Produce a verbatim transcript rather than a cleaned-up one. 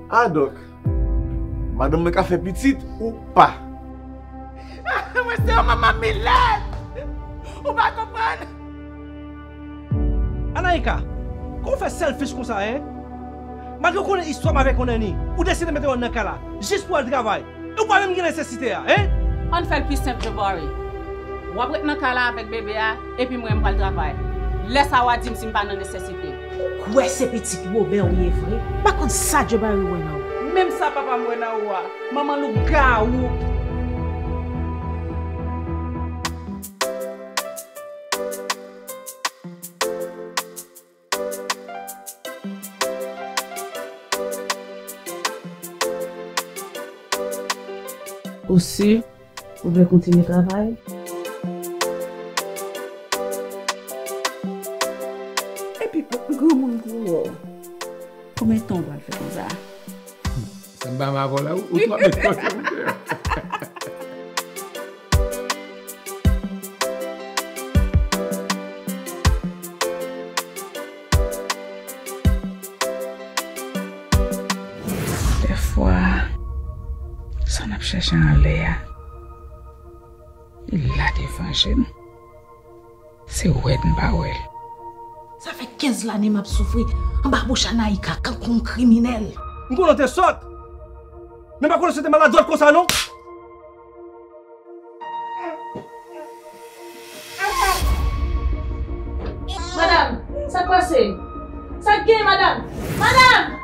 Adonk, madanm mwen ka fè pitit ou pa? Mwen se yon manman milèt! Ou pa konprann? Anaïka, kòman w fè selfish konsa, en? Malgre w konnen istwa m avèk Onani, ou deside mete Onani nan kay la, jis pou al travay. E w pa menm gen nesesite a, en? Ann fè l pi senp, Joe Barry. W ap ret nan kay la avèk bebe a, epi mwen, m pral travay. Lè sa a, w a di m si m pa nan nesesite. Ou kwè se pitit Wobè ou ye vre? M pa konn sa Joe Barry wè nan ou. Menm sa papa m wè nan ou a. Manman lougawou. Ou si ou vle kontinye travay? Epi granmoun pou wè w. Konbyen tan w pral fè konsa? Sa m pa m avè w la, ou, ou twò met kòt ou deyò. Dèfwa, sa n ap chèche anlè a, li la devan je n. Se wè n pa wè l. Sa fè kenz lane m ap soufri anba bouch Anaïka tankou yon kriminèl. M konnen w te sòt, men m pa konnen w se te maladwòt konsa non. Madanm, sa k pase? Sa k gen, madanm? Madanm!